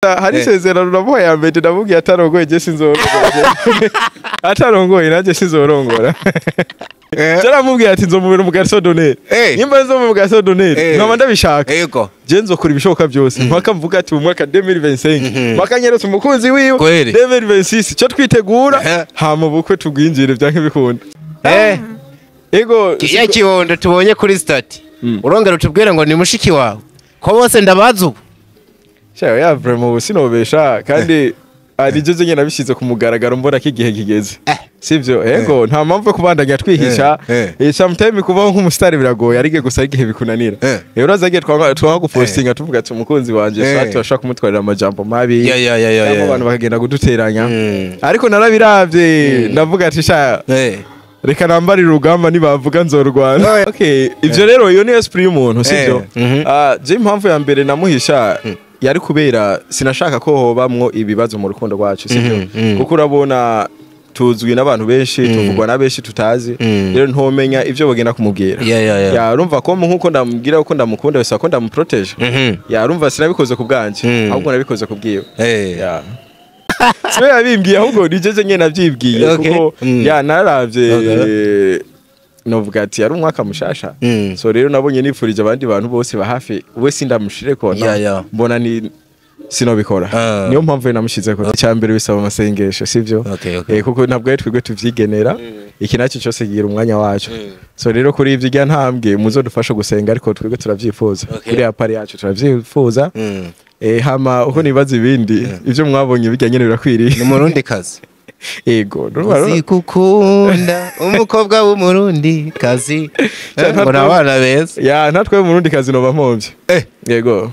Hari isezerano namuhaye ya mbere, ndamubwiye atarongoye je sinzorongora, atarongoye nanjye sinzorongora. Jaramubwiye ati nzomubera umu garçon d'honneur. Nimba nzomubera umu garçon d'honneur, nkaba ndabishaka, je nzokora ibishoboka byose mpaka mvuga ati mu mwaka 2025 mpaka nyeretse umukunzi wiwe. 2026 cyo twitegura, hama ubukwe tugwinjire byanke bikunda. Ego. Ya kibondo tubonye kuri statut, urongera utubwire ngo ni mushiki wawe, ko bose ndabazi ubu. Shayo ya, vraiment ubu sinobesha, kandi ari je nyene nabishyize ku mugaragaro, mbona ko igihe kigeze. Sivyo? Ego, nta mpamvu yo kubandanya twihisha. Sometime kubaho nk'umusitari biragoye, ariko gusa igihe bikunanira. Uraza igihe twanga gupostinga tuvuga ati umukunzi wanje, shati bashaka kumutwarira amajambo mabi, cyangwa abantu bakagenda kuduteranya. Ariko narabiravye, ndavuga ati sha, reka nambarire urugamba, nibavuga nzorwana. Okay, ivyo rero iyo ni esprit y'umuntu, sivyo? Ah, je impamvu ya mbere namuhisha yari kubera sinashaka ko hobamwo ibibazo mu rukundo rwacu, sivyo? Kuko urabona tuzwi n'abantu benshi, tuvugwa na benshi tutazi. Rero ntomenya ivyo bagenda kumubwira. Ya, urumva ko nkuko ndamubwira ko ndamukunda, bisaba ko ndamuprotège. Ya, urumva sinabikoze ku bwanje, ahubwo nabikoze ku bwiwe. Ya, siwe yabimbwiye, ahubwo ni jeje nyene navyibwiye, kuko ya, naravye, novuga ati yari umwaka mushasha. So rero nabonye nipfurije abandi bantu bose ba hafi, we sindamushireko no. Mbona ni sinobikora. Niyo mpamvu namushizeko. Icya mbere bisaba amasengesho, sivyo? Kuko ntabwo ari twebwe tuvyigenera, iki nacyo cyose kigira umwanya wacu. So rero kuri ivyo irya ntambwe muzodufasha gusenga, ariko twebwe turavyifuza. Kuri ya part yacu turavyifuza. Hama uko nibaza ibindi, ivyo mwabonye bijya nyene birakwiriye. Ni umurundi kazi. Ego. Uzi gukunda umukobwa w'umurundi kazi ngo ni abana beza. Ya, natwe mu Burundi kazi noba mpomvye. Yego.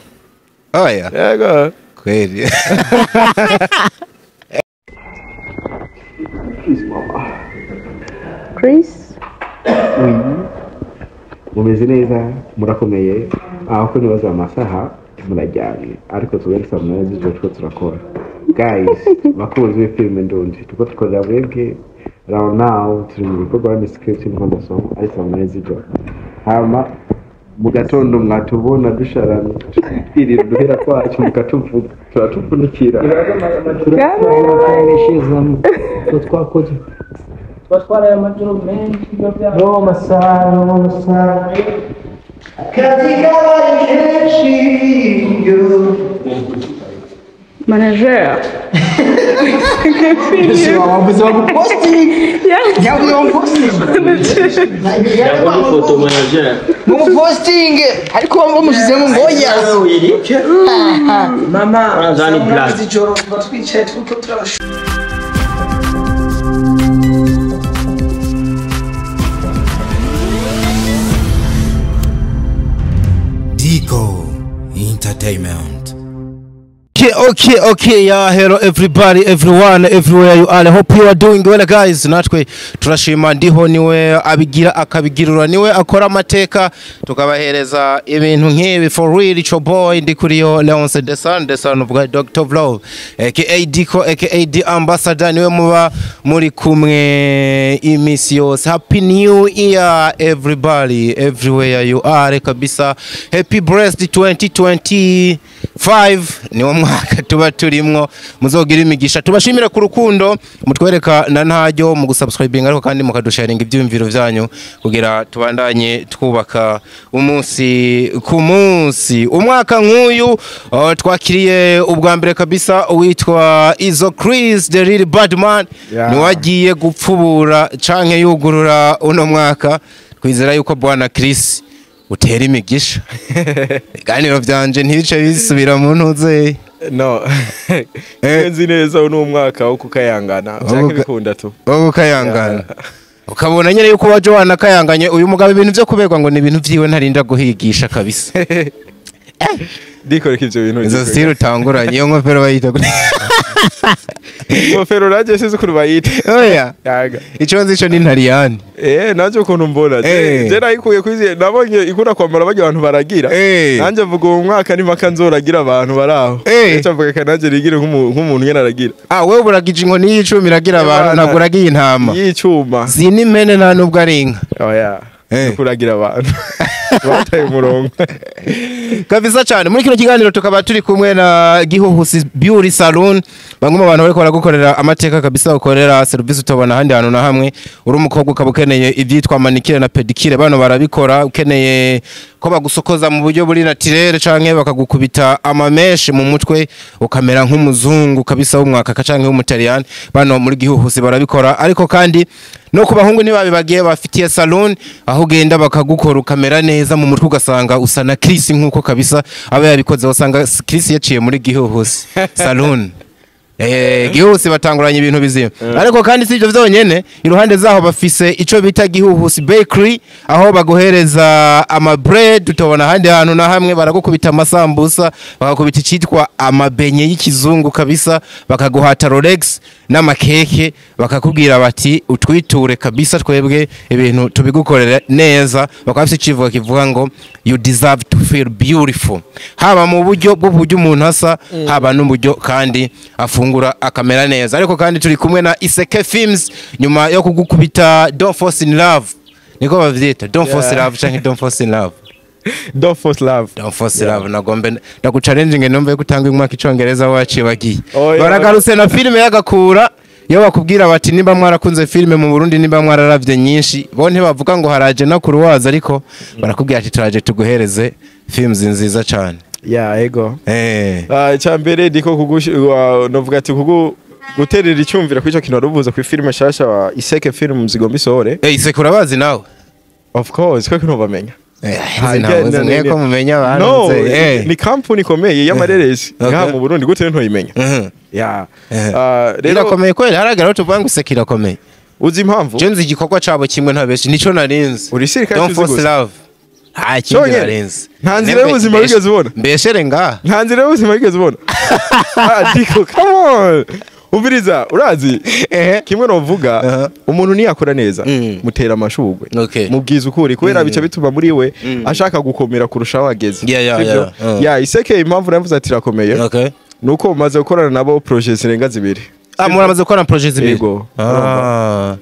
Oya. Yego. Kweli. Chris. Mumeze neza, murakomeye aho? Ko nibaza amasaha muraryamye, ariko tugari saa 8 z'ijoro turiko turakora. Guys, bakunzi b'ifilime ndundi, turiko dukorera mwebwe. Right now turi mu bikorwa ni script niko ndasoma, ari saa 8 z'ijoro. Hama mu gatondo mwatubona dusharamye, twirira uduhera twacu, mukatuvuga, turatuvunikira. Twakoze. Tuba twaraye amajoro menshi biba bya no masaha, no masaha, akazi kabaye kenshi yo. Manager. Wabuze bagupostinga, nyabuze bamupostinga. Photo manager. Mumupostinge, ariko bamushyizemo ngo oya. Mama. Zani black. Z'ijoro tuba twicaye turiko turabasha. Dico Entertainment. Okay, yeah, hello everybody, everyone, everywhere you are. I hope you are doing well, guys. Natwe turashima, ndiho niwe abigira akabigirura, niwe akora amateka, tukabahereza ibintu nk'ibi for real. It's your boy Ndikuriyo Leonce Desan, the son of God, Dr. Love, aka Dico, aka The Ambassador, niwe muba muri kumwe imisi yose. Happy New Year everybody, everywhere you are kabisa. Happy blessed 2025, niwo mwaka tuba turimwo, muzogira imigisha. Tubashimire ku rukundo mutwereka na ntaryo mu gusubscribing, ariko kandi mukadusharinga ibyumviro byanyu kugira tubandanye twubaka umunsi ku munsi. Umwaka nk'uyu twakiriye ubwa mbere kabisa uwitwa Izo Chris, the real bad man. Niwagiye gupfubura canke yugurura uno mwaka. Twizera yuko bwana Chris utera imigisha, ibiganiro byanje ntibice bisubira mu ntuze. No, nzi neza uno umwaka wo kukayangana byake bikunda tu. Wowe ukayangana, ukabona nyine yuko waje wanakayanganye. Uyu mugabo ibintu byo kuberwa ngo ni ibintu vyiwe, ntarinda guhigisha kabisa. Ndikoreka ivyo bintu. Izo style utanguranye, iyo nkofero bayita gute? Ingofero nanjye sinzi ukuntu bayita. Oya. Yaga. Ico nzi ico ni ntariyani. Nanjye ukuntu mbona, je nayikuye kwizi, nabonye ikunda kwambara bajya abantu baragira. Nanjye mvuga uwo mwaka ni mpaka nzoragira abantu baraho. Icyo mvuga ka nanjye nigire nk'umuntu nyene aragira. Ah, wewe uragije inkoni y'icuma iragira abantu, ntabwo uragiye intama. Y'icuma. Si n'impene, nta nubwo ari inka. Oya. Kuragira abantu bataye umurongo. Kabisa cyane. Muri kino kiganiro tukaba turi kumwe na Gihuhusi Beauty Salon, bamwe mu bantu bariko baragukorera amateka kabisa, ukorera service utabona ahandi hantu na hamwe. Uri umukobwa ukaba ukeneye ivyitwa manicure na pedicure, bano barabikora. Ukeneye ko bagusokoza mu buryo buri naturel canke bakagukubita amamèches mu mutwe ukamera nk'umuzungu kabisa w'umwaka canke w'umutaliyani, bano muri Gihuhusi barabikora. Ariko kandi no ku bahungu ntibabibagiye, bafitiye salon aho ugenda bakagukora ukamera neza mu mutwe, ugasanga usa na Chris nkuko kabisa aba yabikoze. Usanga Chris yaciye muri Gihuhusi Salon. Gihuhusi batanguranye ibintu bizima. Ariko kandi si ibyo byonyene, iruhande zaho bafise ico bita Gihuhusi Bakery, aho baguhereza ama bread utabona ahandi hantu na hamwe. Baragukubita amasambusa, bakakubita icitwa amabeignets y'ikizungu kabisa, bakaguhata Rolex n'amakeke, bakakubwira bati utwiture kabisa, twebwe ibintu tubigukorera neza. Bakaba bafise icivugo kivuga ngo "You deserve to feel beautiful", haba mu buryo bw'uburyo umuntu asa, haba n'uburyo kandi afungura akamera neza. Ariko kandi turi kumwe na Iseke Films, nyuma yo kugukubita Don't Force in Love, niko bavyita Don't Force Love canke Don't Force in Love? Don't Force Love. Don't Force Love. Nagombe ndaguchallenge numve ko utanga umwaka icongereza wacibagiye. Oh, yeah. Baragarutse na filime y'agakura. Iyo bakubwira bati nimba mwarakunze filime mu Burundi, nimba mwararavye nyinshi, bo ntibavuga ngo haraje no kuruwaza, ariko barakubwira ati turaje tuguhereze films nziza cane. Ya, ego. Icya mbere ndiko novuga ati kugu guterera icyumvira kuri icyo kintu waruvuze ku filime shasha wa Iseke Films igomba isohore. Iseke urabazi nawe? Of course, ko ntubamenya. Ntawe mwe ko mumenya abantu. No, ni company ikomeye y'amareresi ngaha mu Burundi, gute ntoyimenya? Ya. Rero Irakomeye kweli, haragara aho tuvuga ngo Iseke irakomeye. Uzi impamvu? Je nzi igikorwa cabo kimwe, ntabeshi, nico narinzi. Uri sirikare Don't tuzi Force gusa. Love, nta kindi Cyonyine. narinzi. Nta nzira y'ubuzima wigeze ubona? Mbeshere ngaha. Nta nzira y'ubuzima wigeze ubona? Ah, Diko, come on, umviriza, urazi kimwe novuga, umuntu niyakora neza, mutera amashurwe, mubwiza ukuri, kubera bica bituma muri we ashaka gukomera kurusha aho ageze. Sivyo? Yeah. Ya, Iseke, impamvu navuze ati irakomeye nuko umaze gukorana nabo projet zirenga zibiri. Ah, muramaze gukora projet zibiri? Yego.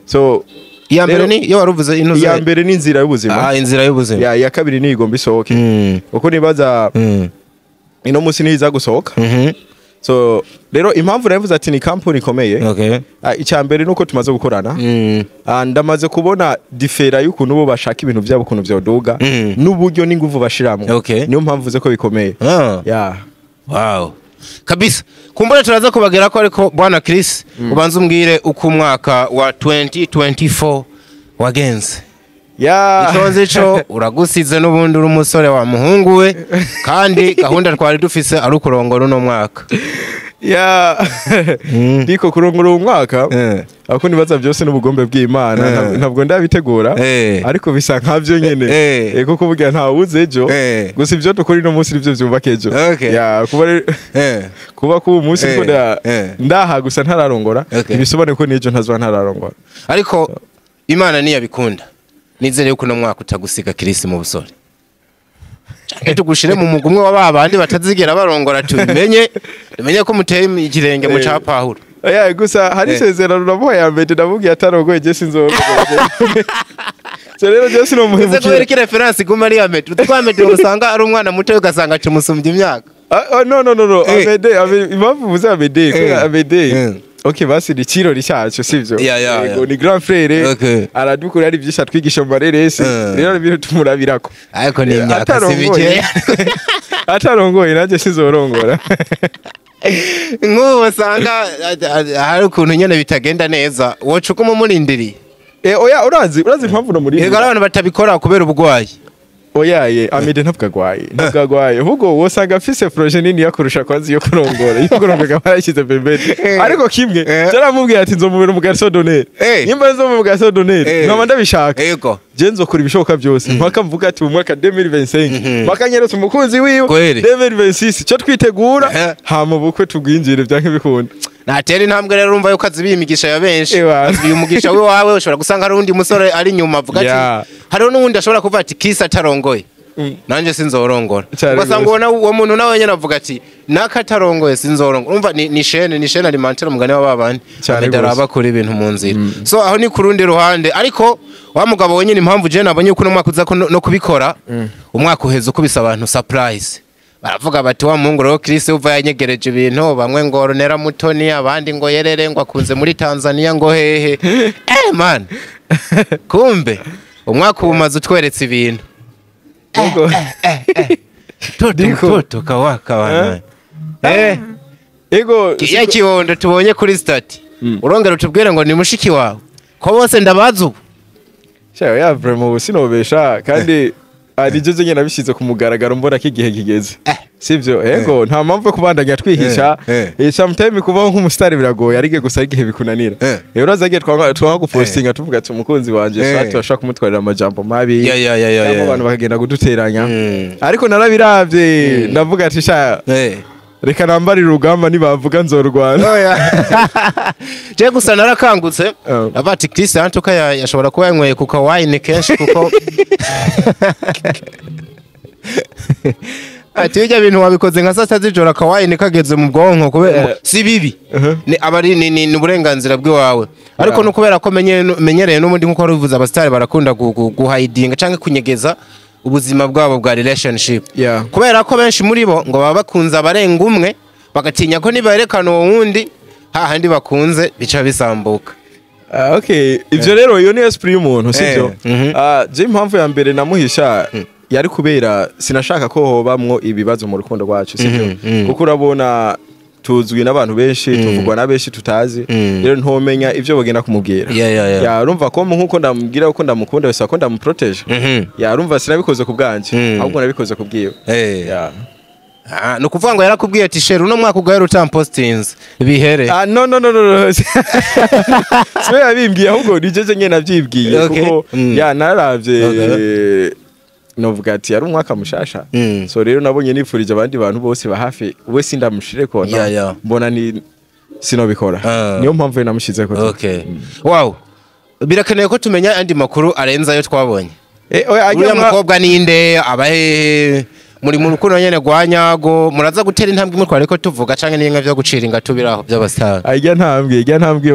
So Iya mbere rero- ni iyo waruvuze ino? Iya mbere ni Inzira y'Ubuzima. Ah, Inzira y'Ubuzima. Ya, iya kabiri ni Igomba Isohoke, kuko nibaza ino munsi niza gusohoka. So rero impamvu navuze ati ni company ikomeye, icya mbere nuko tumaze gukorana. Ndamaze kubona différence y'ukuntu bo bashaka ibintu byabo, ukuntu byoduga, n'uburyo n'inguvu bashiramo. Niyo mpamvu uvuze ko bikomeye. Ya. Wow. Kabisa. Kumbura turaza kubagera ko, ariko bwana Chris, ubanza umbwire uko umwaka wa 2024 wagenze. Ya. Ico nzi co uragusize n'ubundi uri umusore wa muhungu we, kandi gahunda twari dufise ari ukurongora uno mwaka. Ya, ndiko kurongora uwo mwaka, ako nibaza byose n'ubugombe bw'Imana. Ntabwo ndabitegura, ariko bisa nkabyo nyene. Kuko burya ntawuzi ejo. Gusa ibyo dukora ino munsi nivyo vyubaka ejo. Ya, kuba kuba ku munsi ko ndaha gusa ntararongora, ntibisobanuye ko n'ejo ntazoba ntararongora. Ariko Imana niyabikunda, nizere yuko uno mwaka utagusiga Chris mu busore. Canke tugushire mu mugumwe wa babandi batazigera barongora, tubimenye, tumenye ko muteye ikirenge mu ca Pawulo. Oya, gusa hari isezerano namuhaye ya mbere, ndamubwiye atarongoye je sinzorongora. So rero je Ese kubera sinomuhemukira. iki référence iguma ari Ahmed? Utwo Ahmed usanga ari umwana muto, ugasanga tumusumbya imyaka. Ah, no, no, no, no. Amede, impamvu uvuze Amede, kubera Amede, okay, basi ni kirori cyacu, sivyo? Yeah. Yego, ni grand frère. Aradukura, ari byinshi atwigisha mu mareresi. Rero ari ibintu tumurabirako. Ariko ni imyaka si Atarongoye. mikeya. Atarongoye nanjye sinzorongora. Nk'ubu usanga hari ukuntu nyene bitagenda neza, woca uguma umurindiriye? Oya, urazi impamvu no muri Yego, hari abantu batabikora kubera ubugwayi. Oya ye, Amede ntabwo agwaye, ntabwo agwaye, ahubwo wosanga afise projet nini yakurusha kwanza iyo kurongora, iyo kurongora akaba yarashyize pembeni. Ariko kimwe cyaramubwiye ati nzomubera umugarçon d'honneur. Nimba nzomubera umugarçon d'honneur, nkaba ndabishaka, je nzokora ibishoboka byose mpaka mvuga ati mu mwaka 2025 mpaka nyeretse umukunzi wiwe. 2026 cyo twitegura, hama ubukwe tubwinjire byanke bikunda. Natera intambwe rero, urumva yuko azibiye imigisha ya benshi. Ewa. Azibiye umugisha we wawe, ushobora gusanga hari uwundi musore ari inyuma avuga ati hariho n'uwundi ashobora kuvuga ati Chris atarongoye. Nanje sinzorongora. Cyane Ugasanga gose. uwo muntu nawe nyene avuga ati nakatarongoye sinzorongora. Urumva ni chaîne alimentaire, umugani w'ababandi. Cyane Amedara gose. bakora ibintu mu nzira. So aho ni kurundi ruhande, ariko wa mugabo wenyine, impamvu je nabonye uko uno mwaka uza ko no kubikora, umwaka uheze ukubise abantu surprise, baravuga bati wa muhungu rero Chris uva yanyegereje ibintu, bamwe ngo Ronera Mutoni, abandi ngo yerere, ngo akunze muri Tanzania, ngo hehe. Man, kumbe umwaka umaze utweretse ibintu. Yego. Toto. Diko. Toto kawaka wana. Ego. Ya kibondo tubonye kuri statut, urongera utubwire ngo ni mushiki wawe, ko bose ndabazi ubu. Sha, ya, vraiment ubu sinobesha, kandi ari je nyine nabishyize ku mugaragaro mbona ko igihe kigeze, sivyo? Ego, nta mpamvu yo kubandanya twihisha. Sometimes kubaho nk'umusitari biragoye, ariko gusa igihe bikunanira. Uraza igihe twanga gupostinga tuvuga ati umukunzi wanje, shati bashaka kumutwarira amajambo mabi, cyangwa abantu bakagenda kuduteranya. Ariko narabiravye, ndavuga ati sha, reka nambarire urugamba, nibavuga nzorwana. Je gusa narakangutse. Avuga ati Chris Antuka yashobora kuba yanyweye kuka wine kenshi, kuko ati bijya bintu wabikoze nka saa 6 z'ijoro, aka wine kageze mu bwonko, kubera si bibi, ni aba ari ni uburenganzira bw'iwawe, ariko no kubera ko menyereye n'ubundi, nkuko wari ubivuze, abasitari barakunda guhidinga canke kunyegeza ubuzima bwabo bwa relationship, kubera ko benshi muri bo ngo baba bakunze abarenga umwe, bagatinya ko niberekana uwo wundi hahandi bakunze bica bisambuka. Ah, okay, ivyo rero iyo ni esprit y'umuntu, sivyo? Mhm. Ah, je impamvu ya mbere namuhisha yari kubera sinashaka ko hobamwo ibibazo mu rukundo rwacu, sivyo? Kuko urabona tuzwi n'abantu benshi, tuvugwa na benshi tutazi. Rero ntomenya ivyo bagenda kumubwira. Yeah. Ya, urumva ko nkuko ndamubwira ko ndamukunda, bisaba ko ndamuprotège. Ya, urumva sinabikoze ku bwanje, ahubwo nabikoze ku bwiwe. Ya. Ah, ni ukuvuga ngo yarakubwiye ati chéri, uno mwaka ugahera utampostinze bihere? Ah, no, no, no, no, no, siwe yabimbwiye, ahubwo ni jeje nyene navyibwiye, kuko ya, naravye, novuga ati yari umwaka mushasha. So rero nabonye nifurije abandi bantu bose ba hafi, we sindamushire ko no. Mbona ni sinobikora. Niyo mpamvu namushizeko. Okay, wow, birakenewe ko tumenya andi makuru arenze ayo twabonye. Oya, ajya Uriya mukobwa ninde? Abahehe? Muri mu rukundo nyene rwa nyago? Muraza gutera intambwe imwe twariko tuvuga, canke n'inka vyo gucira ingatubiraho by'abasitari? Ajya ntambwe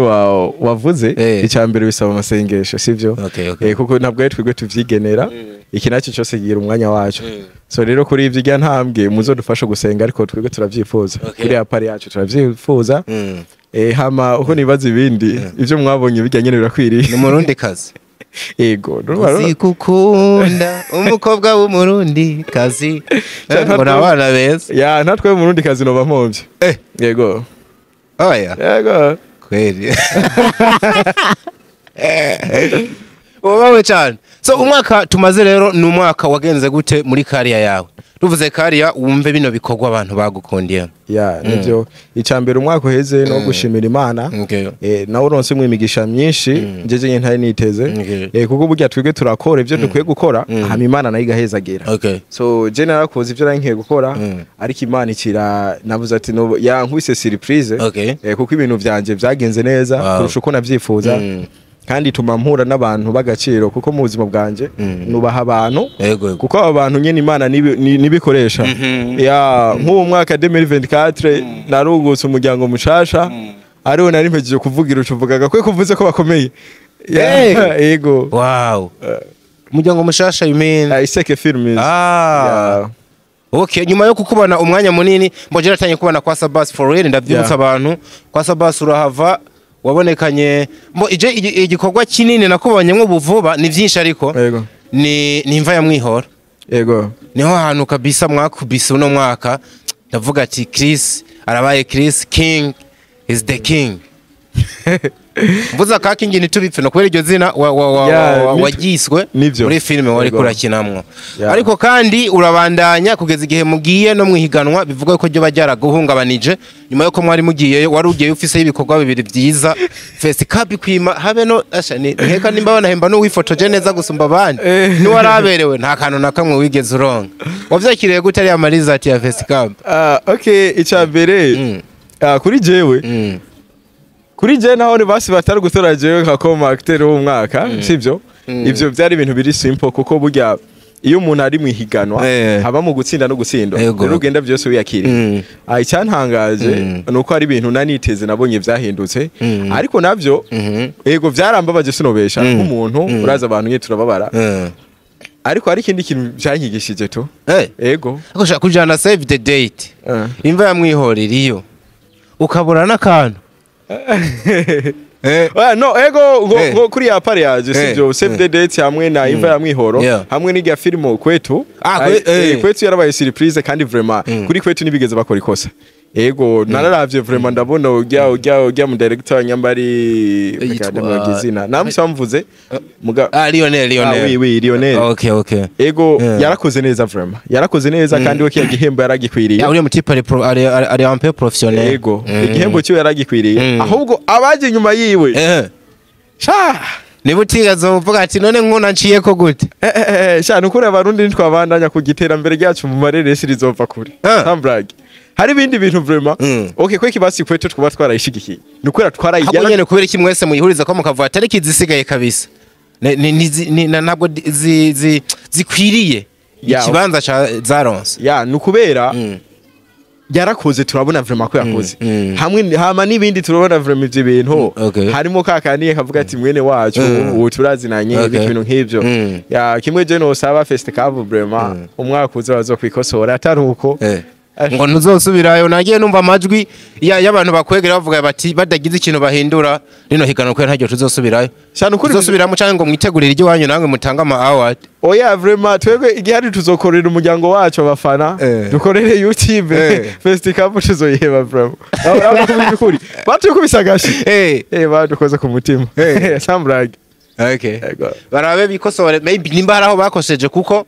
wavuze, icya mbere bisaba amasengesho, sivyo? Okay. Kuko ntabwo ari twebwe tuvyigenera, iki nacyo cyose kigira umwanya wacu. So rero kuri ivyo, ijya ntambwe muzodufasha gusenga, ariko twebwe turavyifuza. Kuri ya pari yacu turavyifuza. Hama uko nibaza ibindi, ivyo mwabonye bijya nyene birakwiriye. Ni umurundi kazi? Ego. Uzi gukunda umukobwa w'umurundi kazi ngo ni abana beza. Ya, natwe mu Burundi kazi nova mpomvye. Yego. Oya. Yego. Kweli ubawe cyane. So umwaka tumaze rero ni umwaka wagenze gute muri carrière yawe? Tuvuze carrière, wumve bino bikorwa abantu bagukundiye. Ya, nivyo. Icya mbere, umwaka uheze no gushimira Imana. Nawe uronse mu imigisha myinshi njeje nyine ntari niteze. Kuko burya twebwe turakora ivyo dukwiye gukora, hama Imana nayo igahezagira. So je narakoze ivyo nari nkwiye gukora, ariko Imana ikira navuze ati no yankubise surprise. Kuko ibintu vyanje vyagenze neza kurusha uko navyifuza, kandi ituma mpura n'abantu b'agaciro, kuko mu buzima bwanje nubaha abantu, Yego. kuko aba bantu nyene Imana nibikoresha. Ya, nk'uwo mwaka 2024 narugutse umuryango mushasha, ariwo nari mpejeje kuvugira, ucuvugaga kwe kuvuze ko bakomeye. Ya, yego. Wow, umuryango mushasha, you mean? Iseke Films. Ah. Ya. Okay, nyuma yo kukubona umwanya munini, mbogera atangiye kubona kwa Sabas for real, ndavyibutsa abantu kwa Sabas urahava wabonekanye mbo ije igikorwa kinini nakubonyemwo buvuba, ni vyinshi ariko ni imva ya Mwihora. Yego. Niho hantu kabisa mwakubise uno mwaka, ndavuga ati Chris arabaye Chris King is the king. Mvuze aka king ntitubipfe no kubera iryo zina Yeah, wagiswe nivyo. muri filime wari kurakinamwo. Ariko kandi urabandanya kugeza igihe mugiye no mwihiganwa, bivuga ko ryo ryaraguhungabanije nyuma yuko mwari mugiyeyo, wari ugiye ufiseyo ibikorwa bibiri vyiza, Fest Cup kwima habe no asha ni nkeka nimba banahemba n'uwifotoje neza gusumba abandi, niwaraberewe, nta kantu na kamwe wigeze uronka. Wavyakiriye gute ariya marizati ya Fest Cup? Ah, okay, icya mbere, kuri jewe, kuri jewe naho ni basi batari gutora jewe nka comme acteur w'umwaka, sivyo? Ivyo byari ibintu biri simple, kuko burya Iyo umuntu ari mu ihiganwa, haba mu gutsinda no gutsindwa. Rero ugenda byose wiyakiriye. Icyantangaje ni uko hari ibintu naniteze nabonye vyahindutse, ariko navyo ego vyarambabaje, sinobesha, nk'umuntu uraza abantu nye turababara, ariko hari ikindi kintu vyanyigishije to. Ego. Ariko ushaka kujana save the date, imva ya Mwihorera, iyo ukabura n'akantu. Oya, no, ego, ngo kuri ya pari yaje, sivyo, save the date hamwe na imva ya Mwihoro hamwe n'irya filimo Kwetu. Kwetu yarabaye surprise, kandi vraiment kuri Kwetu nibigeze bakora ikosa. Ego, nararavye vraiment, ndabona ujya mu director nyambari. Yitwa- Izina namusamvuze muga. Ah, Lionel. Lionel. Ah, oui, oui, Lionel. Okay. Ego, yarakoze neza vraiment, yarakoze neza, kandi we kiya gihembo yaragikwiriye. Ya, uriya mutipe ari un peu professionnel. Ego, igihembo cyiwe yaragikwiriye. Ahubwo abaje inyuma yiwe, sha. Niba utigaza uvuga ati: "None nkuna nciye ko gute?" Sha, nukuri Abarundi ntitwabandanya ku giterambere ryacu mu mareresi rizova kure. Sans blague, hari ibindi bintu vraiment. Okay, kweki basi Kwetu twaba twarayishigikiye, nukuri. Ahubwo Twarayijyana. nyene kubera iki mwese muyihuriza ko mukavuga atari izisigaye kabisa? Ntabwo zikwiriye ikibanza ca zaronse. Ya, nukubera yarakoze, turabona vraiment ko yakoze. Hamwe hama n'ibindi turabona vraiment ivyo bintu, harimo kakaniye kavuga ati mwene wacu, ubu turazinanye, ibintu nk'ivyo. Ya, kimwe je nosaba Festicab, vraiment umwaka uza bazokwikosora, atari uko Ngo ntuzosubirayo? Nagiye numva amajwi y'abantu bakwegera bavuga bati badagize ikintu bahindura rino higanwa kubera ntaryo tuzosubirayo. Sha, nukuri. Tuzosubiramo canke ngo mwitegurire iry'iwanyu namwe mutange ama award? Oya, vraiment twebwe igihari tuzokorera umuryango wacu, abafana, dukorere YouTube. Festicab tuzoyiheba vraiment. Urabona ko by'ukuri batukubise agashi. Badukoze ku mutima. Sans blague. Ego. Barabe bikosore, maybe nimba hari aho bakosheje, kuko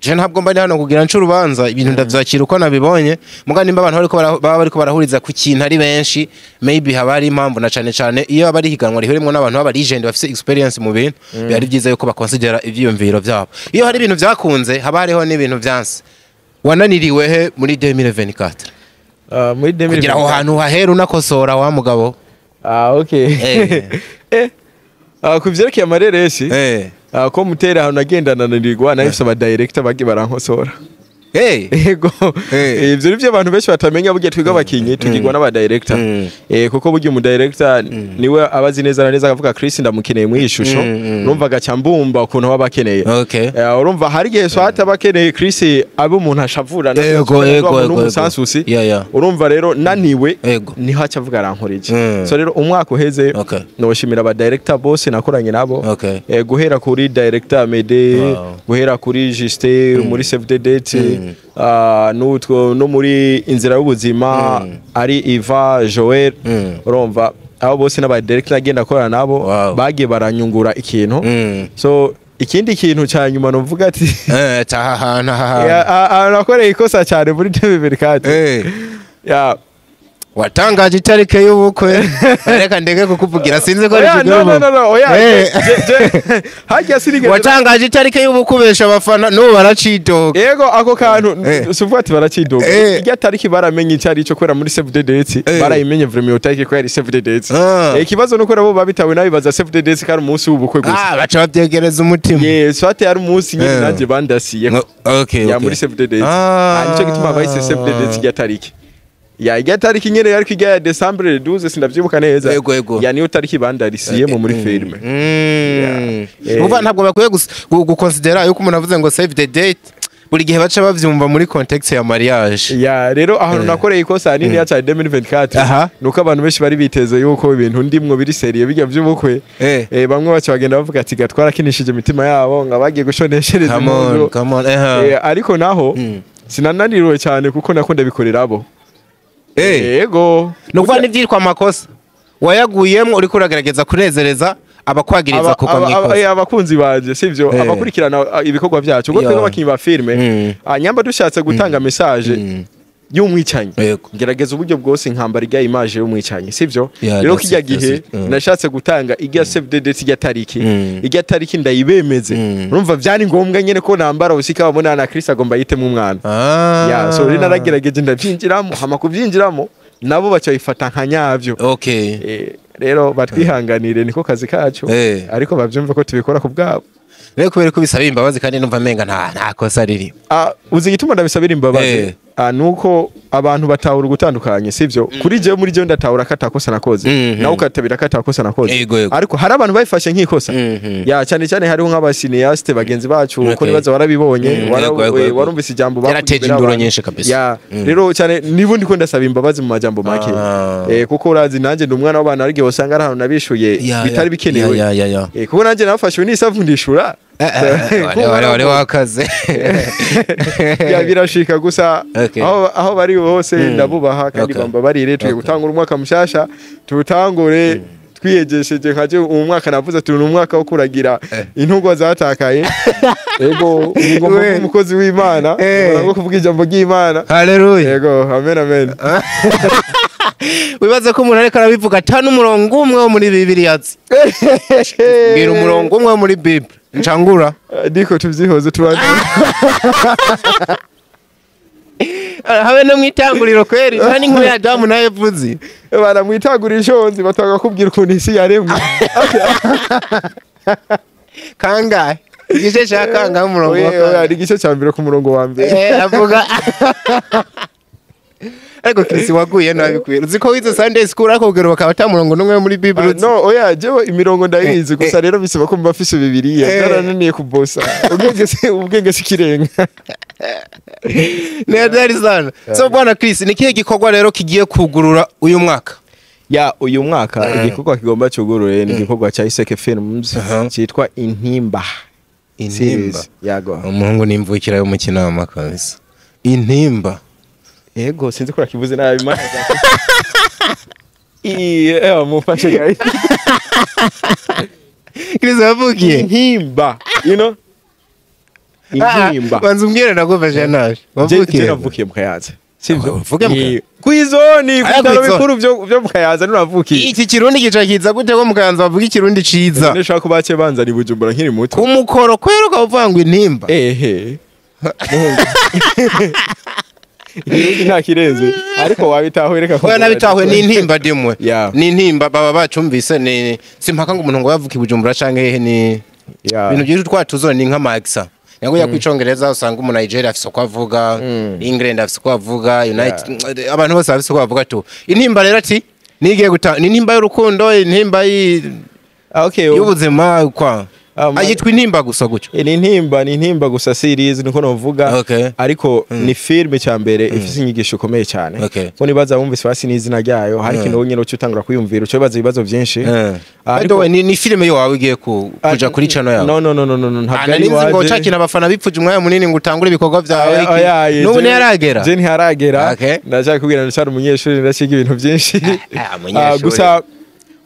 je ntabwo mba ndi hano kugira nce urubanza, ibintu ndavyakira uko nabibonye. Muga nimba abantu baba bariko barahuriza ku kintu ari benshi, maybe haba hari impamvu, na cane cane iyo aba ari higanwa rihurimwo n'abantu baba legend bafise experience mu bintu, biba ari vyiza yuko bakonsidera ivyiyumviro vyabo. Iyo hari ibintu vyakunze, haba hariho n'ibintu vyanse. Wananiriwe he muri 2024 Muri 2024? Kugira aho hantu hahera unakosora wa mugabo. Ah, okay. Ku vyerekeye amareresi, ko mutera ahantu nagenda nananirwa, nahise aba director bagiye barankosora. Ego. Ivyo nivyo abantu benshi batamenya. Burya twiga abakinyi tugirwa n'aba director. Kuko burya umu director niwe abazi neza na neza, akavuga: "Chris ndamukeneye muri iyi shusho." Urumva agaca mbumba ukuntu baba bakeneye. Urumva hari igihe swat aba akeneye Chris abe umuntu ashavura, n'umusansusi. Urumva rero naniwe, niho aca avuga arankora iki. So rero umwaka uheze, noshimira aba director bose nakoranye nabo. Guhera kuri director Mede, guhera kuri Justin muri Save the Date, n'utwo no muri Inzira y'Ubuzima ari Iva Joel. Urumva abo bose n'aba director agenda akorana nabo, bagiye baranyungura ikintu. So ikindi kintu cya nyuma novuga ati Taha hantu aha hantu. Ya, nakoreye ikosa cyane muri 2024. Ya. Watangaje itariki y'ubukwe. Reka ndeke kukuvugira, sinzi ko ari Oya, no, no, no, no, oya. Hajya sinigeze Watangaje itariki y'ubukwe ubesha abafana, n'ubu baracidoga. Yego, ako kantu suvuga ati baracidoga. Irya tariki baramenye icyo ari cyo kubera muri save the date. Barayimenye vraiment iyo tariki ko yari save the date. Ikibazo nuko nabo babitawe nabibaza save the date ko ari umunsi w'ubukwe gusa. Ah, baca babyegereza umutima. Yes, soit yari umunsi nyine nanjye bandasiye Okay. ya muri save the date. Ah, nicyo gituma bahise save the date irya tariki. Ya, irya tariki nyene ariko irya ya December 12, sindavyibuka neza. Yego. Ya, niyo tariki bandarisiyemo muri filme. Yeah. Uva ntabwo bakwiye gukonsidera yuko umuntu avuze ngo save the date, buri gihe baca bavyumva muri context ya mariage. Ya, rero ahantu nakoreye ikosa hanini ya cyane 2024, nuko abantu benshi bari biteze yuko ibintu ndimwo biri sérieux, bijya by'ubukwe. Bamwe baca bagenda bavuga ati gatwara kinishije imitima yabo, ngo bagiye gushoneshereza Come on, impuzu. come on. Ariko naho sinananiriwe cyane kuko nakunda bikorera abo. Yego. Ni ukuvuga n'ivyitwa amakosa wayaguyemwo uriko uragerageza kunezereza abakwagiriza kugwa mw'ikosa. Abakunzi banje, sivyo, abakurikirana ibikorwa byacu, ubwo twebwe abakinyi ba filme, nyamba dushatse gutanga message y'umwicanyi, ngerageza uburyo bwose nkambara irya image y'umwicanyi, sivyo? Rero That's kijya it, that's gihe it. nashatse gutanga irya save the date, irya tariki, irya tariki ndayibemeze. Urumva vyari ngombwa nyene ko nambara usika babona na Chris agomba yitemo umwana. Ya, so rero naragerageje ndavyinjiramo, hama kuvyinjiramo nabo baca bifata nka nyavyo. Rero batwihanganire, niko kazi kacu, ariko bavyumve ko tubikora ku bwabo. Rero kubera ko bisaba imbabazi kandi numva menga nta kosa riri. Uzi igituma ndabisabira imbabazi? Nuko abantu batahura ugutandukanye, sivyo? Kuri jewe, muri jewe ndatahura ko atakosa nakoze, nawe ukatabira ko atakosa nakoze, ariko hari abantu babifashe nk'ikosa. Ya, cyane cyane hariho nk'aba cinéastes bagenzi bacu, uko nibaza warabibonye, warumvise ijambo bavuze Yarateje imbere induru y'abantu. nyinshi kabisa. Ya, rero cyane niba ndiko ndasaba imbabazi mu majambo make, kuko urazi nanjye ndi umwana w'abantu, ariko usanga ari ahantu nabishuye bitari bikenewe. Ya ya ya. Kuko nanjye nafashwe n'isavu ndishura. Wari wakaze. Ya, birashika gusa. Aho bari hose ndabubaha kandi bambabarire. Tugiye gutangura umwaka mushasha, tuwutangure twiyegesheje. Nkaje uyu mwaka navuze ati ni umwaka wo kuragira intugwa zatakaye. Ego, ubu ngomba kuba umukozi w'Imana, ngomba kuvuga ijambo ry'Imana. Haleluya. Yego, amen, amen. Wibaze ko umuntu ariko arabivuga ata n'umurongo umwe wo muri Bibiliya azi. Mbwira umurongo umwe wo muri Bible. Ncangura. Ndiko tuvyihoze, tubanze. Habe no mwitanguriro kweri, nta n'inkuru ya Adamu na Eva uzi. Baramwitagura ishonzi, batanga kubwira ukuntu isi yaremwe. Kangahe? Igice cya kangahe, umurongo wa Oya, kangahe? ari igice cya mbere ku murongo wa mbere. Avuga ariko Chris waguye nabi kwera. Uzi ko wize Sunday school, ariko ubwira bakaba ata murongo n'umwe muri Bible uzi. No, oya, jewe imirongo ndayizi gusa, rero bisaba ko mba mfise Bibiliya. Byarananiye kubosa ubwenge, se ubwenge si kirenga. Ni hatari sana. So bwana Chris, ni kihe gikorwa rero kigiye kugurura uyu mwaka? Ya, uyu mwaka igikorwa kigomba cyugurure ni igikorwa cya Iseke Films cyitwa Intimba Series. Yago. Umuhungu n'imvukira yo mu Kinama kabisa. Intimba. Yego, sinzi ko rakivuze nabi, Imana. Iye, mufashe guys. Chris wavukiye Intimba, you know, Intimba. Banza umbwire, nagufashe nabi. Je Wavukiye? Navukiye mu Kayanza, sivyo? Uvuge mu Kayanza. Kw'izoni, ku Aya, bitaro kw'izoni. bikuru byo mu Kayanza nuravukiye. Iki kirundi gica kiza gute ko mu Kayanza bavuga ikirundi ciza? Nshaka kuba bace banza ni Bujumbura nkiri muto. Ku mukoro kwera ukaba uvuga ngo intimba. Ehe, muhungu, ikirundi nta kirenze, ariko wabitahuye, reka. Oya, nabitahuye, ni intimba dimwe. Ni intimba, baba bacumvise, ni simpaka ngo umuntu ngo yavuka i Bujumbura canke hehe, ni ibintu byinshi twatuzo, ni nk'amaxa nyango ya kwicongereza, usanga umu Nigeria afise uko avuga, England afise uko avuga, United, abantu bose bafise uko bavuga tu. Intimba rero ati nigiye guta ni intimba y'urukundo, intimba y'ubuzima kwa ayitwa intimba gusa gutyo? Ni intimba, ni Intimba gusa series, niko novuga. Ariko ni filme cya mbere ifise inyigisho ikomeye cyane, ko nibaza bumvise basi n'izina ryayo, hari ikintu nyine uca utangura kwiyumvira, uca wibaza ibibazo byinshi. By the way, ni filime yo wawe igiye kuja kuri channel yawe? No, no, no, no, no, no, ntabwo ari Nari nzi ngo iwaje. cakina abafana bipfuje umwanya munini ngo utangure ibikorwa vyawe. Oya, oya, N'ubu ntiyaragera. Je ntiharagera. Ndashaka kubwira, ndacyari umunyeshuri, ndacyiga ibintu byinshi. Umunyeshuri. Gusa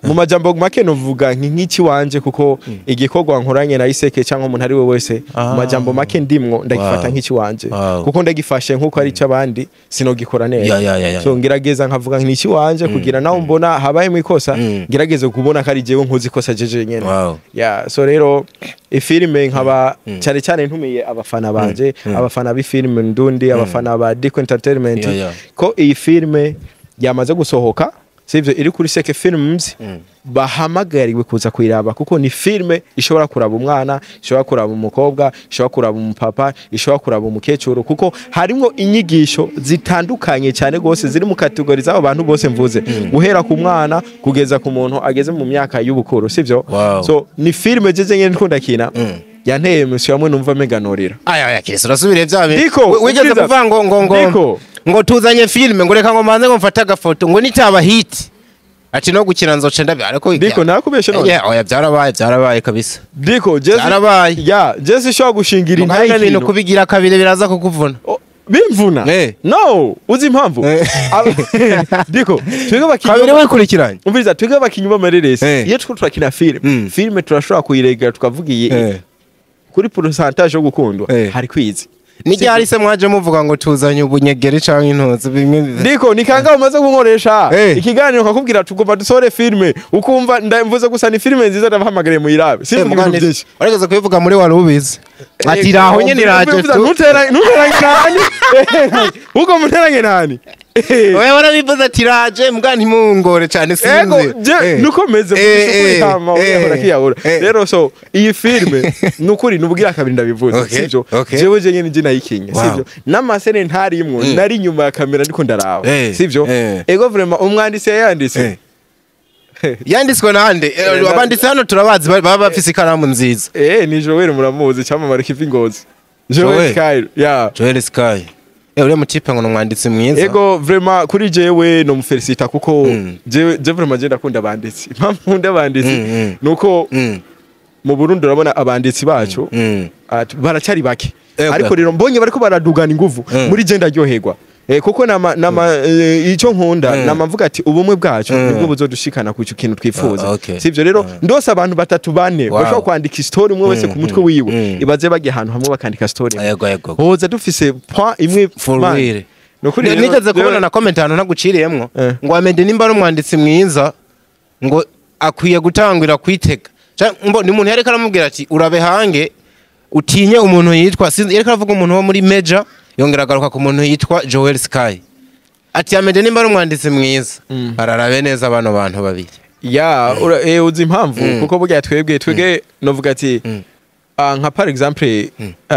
mu majambo make novuga nk'iki wanje, kuko igikorwa nkoranye na Iseke cyangwa umuntu ari we wese, mu majambo make ndimwo ndagifata nk'iki wanje, kuko ndagifashe nk'uko ari icy'abandi sinogikora neza. Ya. So ngerageza nkavuga nti iki wanje, kugira naho mbona habayemo ikosa, ngerageze kubona ko ari jewe nkoze ikosa jeje nyene. Yeah, so rero ifilime nkaba cyane cyane ntumiye abafana banje, abafana b'ifilime ndundi, abafana ba Dico Entertainment, ko iyi filime yamaze gusohoka, sivyo, iri kuri Seke Films, bahamagariwe kuza kuyiraba, kuko ni filime ishobora kuraba umwana, ishobora kuraba umukobwa, ishobora kuraba umupapa, ishobora kuraba umukecuru, kuko harimo inyigisho zitandukanye cyane rwose ziri mu catégories z'abo bantu bose mvuze, guhera ku mwana kugeza ku muntu ageze mu myaka y'ubukuru, sivyo? So ni filime jeje nyene ndiko ndakina, yanteye émotion hamwe numva meganorira. Aya aya, Chris, urasubire vya bintu. Diko, Wigeze umviriza. kuvuga ngo Diko. ngo tuzanye filime, ngo reka ngo manze ngo mfate agafoto, ngo nitaba hit ati no gukina nzoce ndabi, ariko Diko, nakubeshe none? Yeah, oya, byarabaye, byarabaye kabisa. Diko, Jesse. Byarabaye. Ya, Jesse ishobora gushingira Mugabo intahe ibintu ikintu. kubigira kabiri biraza kukuvuna. Oh, bimvuna? No, uzi impamvu? Diko, twebwe abakinyi Kabiri wikurikiranye. Umviriza, twebwe abakinyi b'amareresi, iyo turiko turakina filime, filime turashobora kuyiregera tukavuga iyi kuri pourcentage yo gukundwa hari kwizi. Ni ryari se mwaje muvuga ngo tuzanye ubunyegeri canke intozi bimwe? Diko, ni kangahe umaze kunkoresha ikiganiro nkakubwira tugomba dusohore filime, ukumva ndamvuze gusa ni filime nziza, ndabahamagariye muyirabe, simvuga ibintu byinshi. Warigeze kubivuga muri wari ubizi ati raho nyene iraje tu. Ntuteranye nani ubwo, muteranye nani? Oya, warabivuze ati raje mbwa ntimungore cyane, Ego. sinzi. Je nuko meze hama uyahora kiyahura. Rero so iyi filme nukuri nubwira kabiri ndabivuze, sivyo? Jewe je nyene nje nayikinye, sivyo? N'amasene ntarimwo, nari inyuma ya kamera ndiko ndaraba, sivyo? Ego, vraiment umwanditsi yayanditse. Yanditswe nande? Abanditsi hano turabazi, baba bafise ikaramu nziza. Ni Joel, muramuzi, cyamamare kiva ingozi, Joel Kyle, yeah. Joel Sky, uriya mutipe ngo ni umwanditsi mwiza. Ego, vraiment kuri jewe no mufelicita kuko jewe je vraiment je ndakunda abanditsi. Impamvu nkunda abanditsi nuko mu Burundi urabona abanditsi bacu baracyari bake, ariko rero mbonye bariko baradugana inguvu muri je ndaryoherwa. Kuko nama icyo nkunda nama mvuga ati ubumwe bwacu nibwo buzodushikana ku kintu twifuza. Sivyo? Rero ndose abantu batatu bane bashobora kwandika story, umwe wese ku mutwe wiwe, ibaze bagiye ahantu hamwe bakandika story, Yego yego. hoza dufise point imwe. For Man. real. Nukuri rero- Nigeze kubona na comment ahantu ntaguciriyemwo ngo Amede nimba ari umwanditsi mwiza ngo akwiye gutangura kwitega. Ni umuntu yariko aramubwira ati urabe hange utinye umuntu yitwa, sinzi, yariko aravuga umuntu wo muri Major, yongera agaruka ku muntu yitwa Joel Sky, ati Amede nimba ari umwanditsi mwiza ararabe neza bano bantu babiri. Ya, uzi impamvu? Kuko burya twebwe novuga ati nka par exemple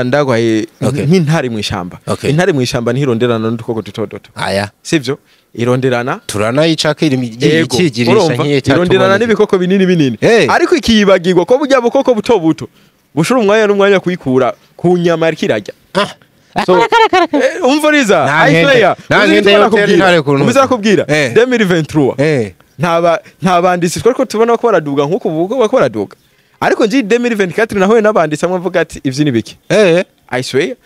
ndagwaye nk'intare mu ishamba. Intare mu ishamba ntironderana n'udukoko duto duto, Aya. sivyo? Ironderana Turanayicako iri Ego, ikigirisha urumva? nk'iyo. Ironderana n'ibikoko binini binini, ariko ikiyibagirwa ko burya bukoko buto buto bushura umwanya n'umwanya kuyikura ku nyama yariko irarya. So, umvuriza. Nta nkende- nta nkende yotera intare ku ntugu. Umviriza, nakubwira 2023 nta banditsi twari ko tubona ko baraduga nk'uko ubu ko baraduga, ariko nji 2024 nahuye n'abanditsi amwe mvuga ati ivyo ni biki? I swear.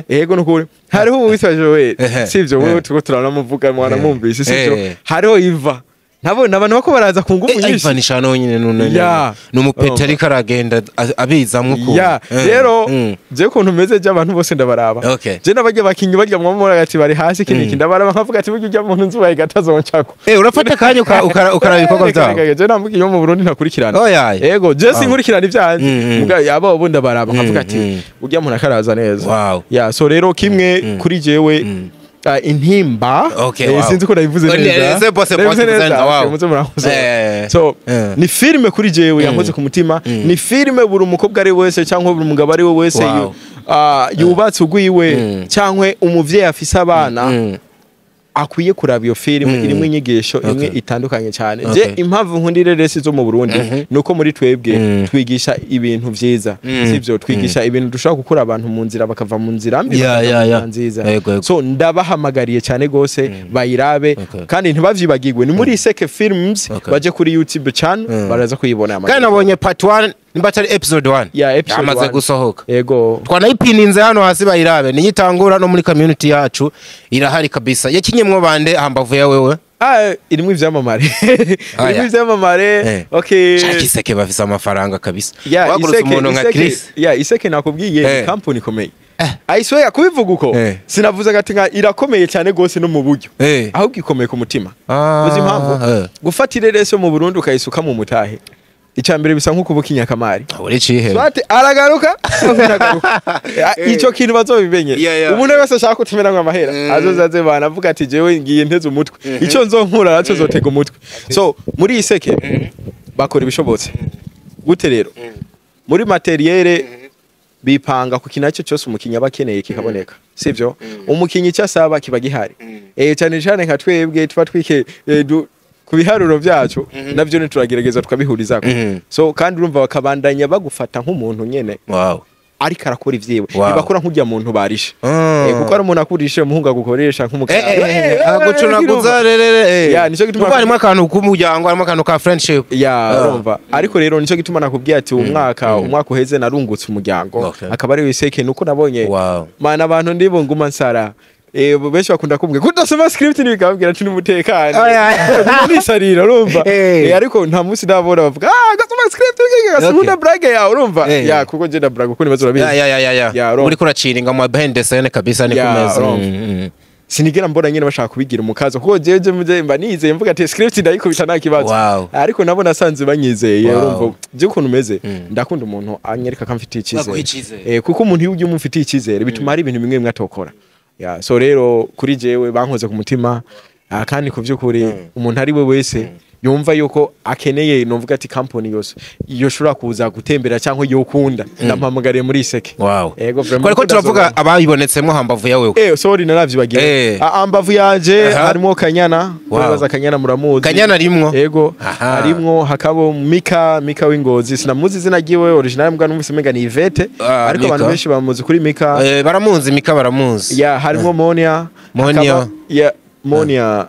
Yego, nukuri hariho uwitwa Joel, sivyo? Wewe tuko turanamuvuga, mwanamwumvise, sivyo? Hariho Iva, nabo abantu bako baraza ku ngufu nyinshi. Ivan Shano nyine none ni umupeta ariko aragenda abizamwo ukuntu. Ya, rero je ukuntu meze je abantu bose ndabaraba. Je n'abarya bakinyi barya mwamura ati bari hasi iki niki, ndabaraba nkavuga ati burya ujya muntu nzubaye gatazonchako. Urafata akanya ukaraba ibikorwa byabo. Je namvuga iyo mu Burundi ntakurikirana. Oya. Yego, je sinkurikirana ivyanje. Muga yaba ubu ndabaraba nkavuga ati urya muntu akaraza neza. Ya, so rero kimwe kuri jewe intimba, sinzi ko nabivuze neza. C'est bon, c'est bon, Nabivuze c'est neza. bon, wow. Okay, muze murankoze. So ni filime kuri jewe yankoze ku mutima, ni filime buri umukobwa ari wese cyangwa buri mugabo ari we wese yubatse ugwiwe cyangwa umuvyeyi afise abana akwiye kuraba iyo filime. Irimo inyigisho imwe itandukanye cyane. Je impamvu nkunda ireresi zo mu Burundi nuko muri twebwe twigisha ibintu vyiza, sivyo? Twigisha ibintu dushobora gukura abantu mu nzira bakava mu nzira mbi bakaja mu nzira nziza. Yego, yego. So ndabahamagariye cyane gose bayirabe kandi ntibavyibagirwe, ni muri Iseke Films. Baje kuri YouTube channel baraza kuyibona. Kandi nabonye part 1, nimba atari episode 1, Ya, episode yamaze 1. gusohoka. Yego. Twanayipininze hano hasi, bayirabe niyitangura no muri community yacu irahari kabisa. Yakinyemwo bande hambavu ya wewe? Ah, irimo ivyamamare, irimo ivyamamare. Okay. Shaka Iseke bafise amafaranga kabisa. Ya, Wagurutse Iseke, umuntu nka Iseke, Chris. ya Iseke nakubwiye ni kampuni ikomeye. I swear, kubivuga uko sinavuze ati nka irakomeye cyane gose no mu buryo, ahubwo ikomeye ku mutima. Uzi impamvu? Gufata ireresi yo mu Burundi ukayisuka mu mutahe, icya mbere bisa nko kubuka inyakamari. Uri cihe? Swate aragaruka cyangwa ntagaruka. Icyo kintu bazobimenye. Umuntu wese ashaka kutumira ngo amahera azoza aze bana avuga ati jewe ngiye nteze umutwe, icyo nzonkura nacyo zotega umutwe. So muri Iseke bakora ibishobotse gute rero muri matériel bipanga ku kintu cyose umukinnyi aba akeneye kikaboneka, sivyo? Umukinnyi icyo asaba kiba gihari, cyane cyane nka twebwe tuba twike ku biharuro byacu navyo ntituragerageza tukabihurizako. So kandi urumva bakabandanya bagufata nk'umuntu nyene ariko arakora ivyiwe. Ntibakora nk'urya muntu barishe. Kuko ari umuntu akurishe umuhungu agukoresha nk'umugabo. Agucunaguza rerere. Ya, nico gituma Kuko harimo akantu k'umuryango, harimo akantu ka friendship. Ya, urumva, ariko rero nico gituma nakubwiye ati umwaka uheze narungutse umuryango, akaba ari Iseke, nuko nabonye mana abantu ndibo nguma nsara. Benshi bakunda kumbwira kudasoma script ntibikababwira ati n'umutekano nisarira, urumva? Ariko nta munsi ndabona bavuga gasoma script gasubunda blague yawe, urumva? Ya, kuko je na blague kuko nibazo urabizi. Ya ya ya ya. Ya, urumva. Uriko uraciringa mu behind the scene kabisa, ni Ya, kumeza. urumva. Sinigera mbona nyine bashaka kubigira umukazo, kuko jewe je muje mba nizeye mvuga ati script ndayikubita nta kibazo. Ariko nabo nasanze banyizeye. Urumva je ukuntu meze, ndakunda umuntu anyereka ko amfitiye Baguha icyizere. icizere. Kuko umuntu iyo ugiye umufitiye icyizere bituma hari ibintu bimwe bimwe atokora. Yeah, so rero kuri jewe bankoze ku mutima. Kandi ku vy'ukuri umuntu ari we wese yumva yuko akeneye, novuga ati company yose yoshobora kuza gutembera cyangwa yokunda, ndampamagariye muri Iseke. Ego, vraiment. Kwariko turavuga abayibonetsemwo hambavu ya wewe. Sorry, naravyibagiwe. Ambavu yanje harimo Kanyana. Baza Kanyana, muramuzi. Kanyana arimwo? Ego. Harimwo, hakabo Mika, Mika w'Ingozi. Sinamuzi izina ryiwe original, mbwa numvise umenga ni Yvette, ariko abantu Mika. benshi bamuzi kuri Mika. Baramuzi Mika, baramuzi. Ya, harimo Monia. Monia. Ya, Monia.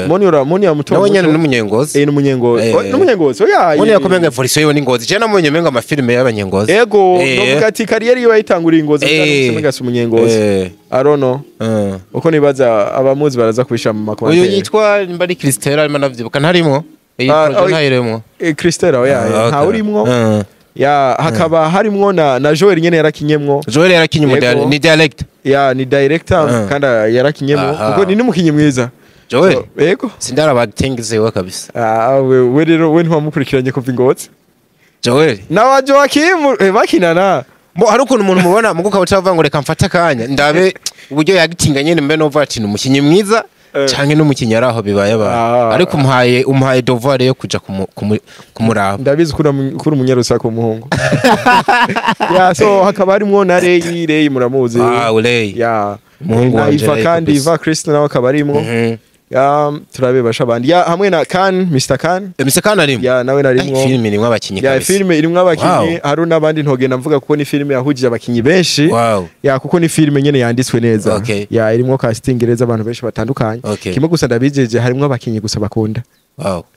Monia Monia muto. Nawe nyene Muto. n'umunyengozi. N'umunyengozi. Oh, n'umunyengozi, oya. Monia yakomenga evolution yiwe n'Ingozi. Je namunye menga amafilime y'abanyengozi. Ego, novuga ati carrière yiwe yayitanguriye Ingozi, mbwa numvise umenga si umunyengozi. I don't know. Uko nibaza, abamuzi baraza kubishira mu Uyu ma commentaires. yitwa nimba ari Christella, arimo navyibuka, ntarimwo iyi projet? Ntayiremwo. Christella, oya, nta urimwo. Ya, hakaba harimwo na Joel nyene yarakinyemwo. Joel yarakinye mu ni director. Ya, ni director kandi yarakinyemwo kuko ni n'umukinyi mwiza. Joel. So, ego. Sindara acting ziwe kabisa. Ah, we rero we ntiwamukurikiranye kuva Ingozi. Joel. Na wa Joakim bakinana. Mo hari ukuntu umuntu mubona mugo ukaba utavuga ngo reka mfate akanya ndabe uburyo yagitinga nyene, mbe nova ati ni umukinyi mwiza canke n'umukinyi ari aho bibaye abantu. Ariko umuhaye devoir yo kuja kumuraba. Ndabizi ko uri umunyarusaku umuhungu. Ya, so hakaba harimwo na Ray, Ray muramuzi. Ah, Ray. Ya. Umuhungu Na wanje Iva Ray kandi kabisa. Iva Christ nawe akaba arimwo. Ya, turabe basha abandi. Ya, hamwe na Kan, Mr Kan. Mr Kan arimwo? Ya, nawe narimwo. Ay, filime irimwo abakinyi Ya, kabisa. filime irimwo abakinyi, hari n'abandi ntogenda mvuga kuko ni filime yahujije abakinyi benshi. Ya, kuko ni filime nyene yanditswe neza. Ya, irimwo casting neza, abantu benshi batandukanye. Kimwe gusa ndabijeje, harimwo abakinyi gusa bakunda.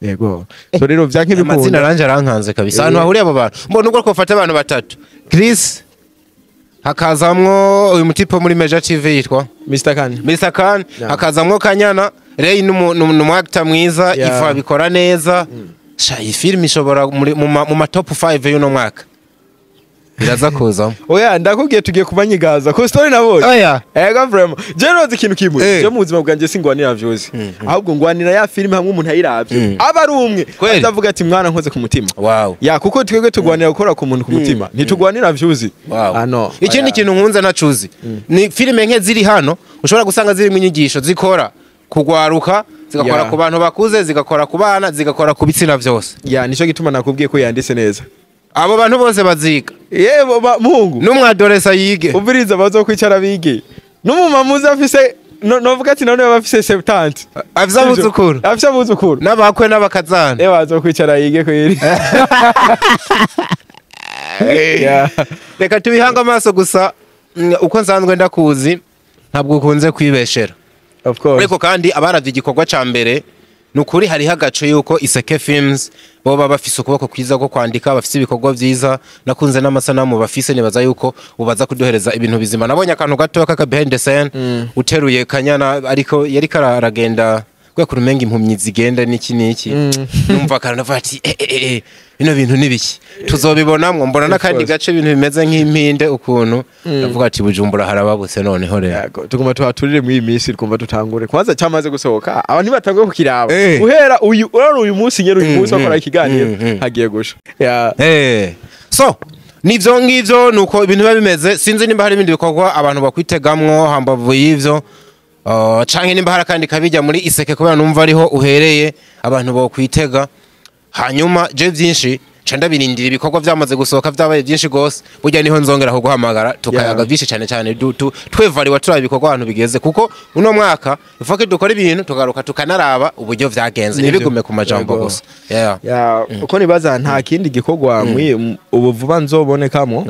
Yego. So rero vyanke Amazina bikunda. aranje arankanze kabisa. Ahantu hahuriye abo bantu. Mbona ubwo twofata abantu batatu. Chris, hakazamwo uyu mutipe muri Meja TV yitwa Mr Kan. Mr Khan, hakazamwo Kanyana, Ray n'umu actor mwiza, Iva bikora neza. Sha, iyi film ishobora mu ma top 5 y'uno mwaka. Iraza kuzamo. Oya, ndakubwiye tugiye kubanyigaza ko story nabonye. Oya. Ego, vraiment. Je rozi ikintu kimwe. Je mu buzima bwanje singwanira vyose. Ahubwo ngwanira ya filime hamwe umuntu ayiravye. Aba ari umwe. Azavuga ati mwana nkoze ku mutima. Ya, kuko twebwe tugwanira gukora ku muntu ku mutima. Ntitugwanira vyuzi. Ah no. Ikindi kintu nkunze nacuzi ni filime nke ziri hano ushobora gusanga zirimo inyigisho zikora kugwaruka, zigakora ku bantu bakuze, zigakora ku bana, zigakora ku bitsina vyose. Ya, nico gituma nakubwiye ko yanditse neza. Abo bantu bose baziga. Yebo muhungu. N'umwadoresa yige. Umviriza, bazokwicara bige. N'umumama uza afise no novuga ati none bafise 70. Afise abuzukuru. Afise abuzukuru. N'abakwe n'abakazana. Bazokwicara yige kweri. Yeah. Reka tubihange amaso gusa. Uko nsanzwe ndakuzi, ntabwo ukunze kwibeshera. Of course. Ariko kandi abaravye igikorwa ca mbere, ni ukuri hariho agace yuko Iseke Films bo baba bafise ukuboko kwiza ko kwandika, bafise ibikorwa vyiza. Nakunze n'amasanamu bafise, nibaza yuko ubaza kuduhereza ibintu bizima. Nabonye akantu gato kaka behind the scene uteruye Kanyana, ariko yariko aragenda kubera ukuntu umenga impumyi zigenda n'iki n'iki. Numva akantu ndavuga ati bino bintu ni biki tuzobibonamwo. Mbona n'akandi gace ibintu bimeze nk'impinde ukuntu, ndavuga ati Bujumbura harababutse noneho rero. Yego, tuguma tuhaturire muri iyi minsi, twumva dutangure kwanza cyamaze gusohoka, abantu ntibatanguye kukiraba uhera uyu, urabona uyu munsi nyene, uyu munsi bakora ikiganiro hagiye gusha. Ya. So nivyo ngivyo, nuko ibintu biba bimeze. Sinzi nimba hari ibindi bikorwa abantu bakwitegamwo hambavu y'ivyo, canke nimba hari akandi kabijya muri Iseke, kubera numva ariho uhereye, abantu bokwitega. Hanyuma je vyinshi nca ndabirindira ibikorwa vyamaze gusohoka, vyabaye vyinshi gose, burya niho nzongera kuguhamagara tukayaga vyinshi cane cane, twevariwa turaba ibikorwa ahantu bigeze, kuko uno mwaka ifoke dukora ibintu tugaruka tukanaraba uburyo vyagenze, ntibigume ku majambo gusa. Ya, uko nibaza nta kindi gikorwa ubu vuba nzobonekamo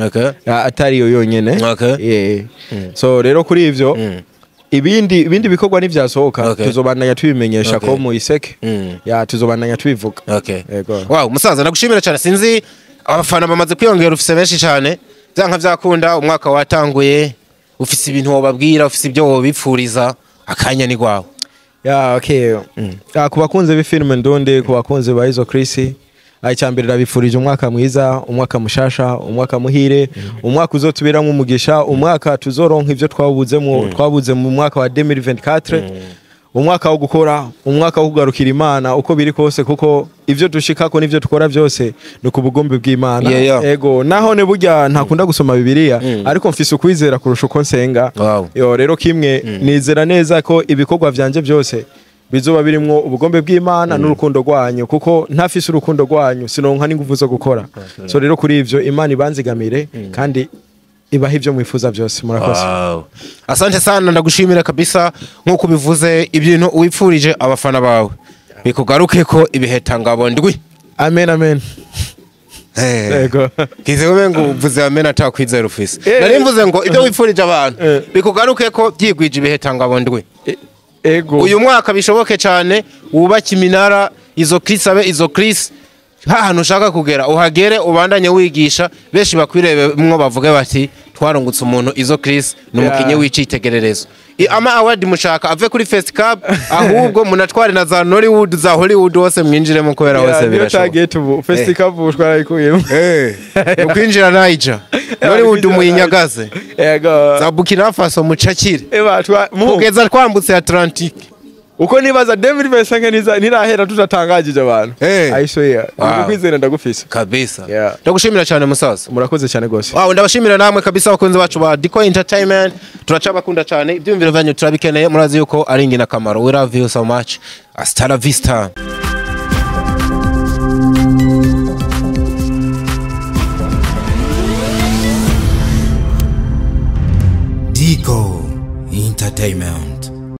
ya, atari yo yonyene. Yeah. So rero kuri ivyo, ibindi bikorwa nivyasohoka tuzobandanya tubimenyesha ko mu Iseke ya tuzobandanya tubivuga. Yego. Wow, musaza, nagushimira cyane. Sinzi abafana bamaze kwiyongera, ufise benshi cyane. Byanka byakunda umwaka watanguye, ufise ibintu wobabwira, ufise ibyo wobipfuriza, akanya ni gwawe. Ya, okay. Ah, ku bakunzi b'ifilme ndundi, ku bakunzi ba Izo Chris, icyambere ndabifurije umwaka mwiza, umwaka mushasha, umwaka muhire, umwaka uzotuberamwo umugisha, umwaka tuzoronka ivyo twabuzemo, twabuze mu mwaka wa 2024. Umwaka wo gukora, umwaka wo kugarukira Imana uko biri kose, kuko ivyo dushikako n'ivyo dukora byose ni ku bugombe bw'Imana. Ego, naho ne burya ntakunda gusoma Bibiliya, ariko mfise ukwizera kurusha uko nsenga. Yo rero kimwe nizera neza ko ibikorwa vyanje byose bizoba birimwo ubugombe bw'Imana n'urukundo rwanyu, kuko ntafise urukundo rwanyu sinonka n'inguvu zo gukora. So rero kuri ivyo Imana ibanzigamire kandi ibaha ivyo mwifuza byose. Murakoze. Wow. Asante sana, ndagushimira kabisa nkuko bivuze ibintu wipfurije abafana bawe bikugaruke ko ibihetangabo ndwi. Amen, amen. Yego. Kize ngo uvuze amen atakwizera ufise. Nari mvuze ngo ibyo wipfurije abantu bikugaruke ko byigwije ibihetangabo ndwi. Ego. Uyu mwaka bishoboke cyane wubake iminara, izo Chris abe izo Chris, hahantu ushaka kugera uhagere, ubandanye wigisha benshi bakwirebe mwo bavuge bati twarungutse umuntu izo Chris ni umukinyi w'icitegererezo. Ama award mushaka ave kuri First Cup, ahubwo munatware na za Nollywood, za Hollywood hose mwinjiremo kubera hose birashoboka. Target ubu First Cup twarayikuyemo. Ukwinjira Niger, Nollywood muyinyagaze. Yego. Za Burkina Faso mucakire. Kugeza twambutse Atlantic. Uko nibaza 2025 nirahera tutatangajije abantu. I swear. Ukwizera ndagufise. Kabisa. Ndagushimira cyane musaza. Murakoze cyane gose. Wow, ndabashimira namwe kabisa abakunzi bacu ba Dico Entertainment. Turacabakunda cyane. Ibyumviro byanyu turabikeneye, murazi yuko ari ingina kamaro. We love you so much. Hasta la vista. Dico Entertainment.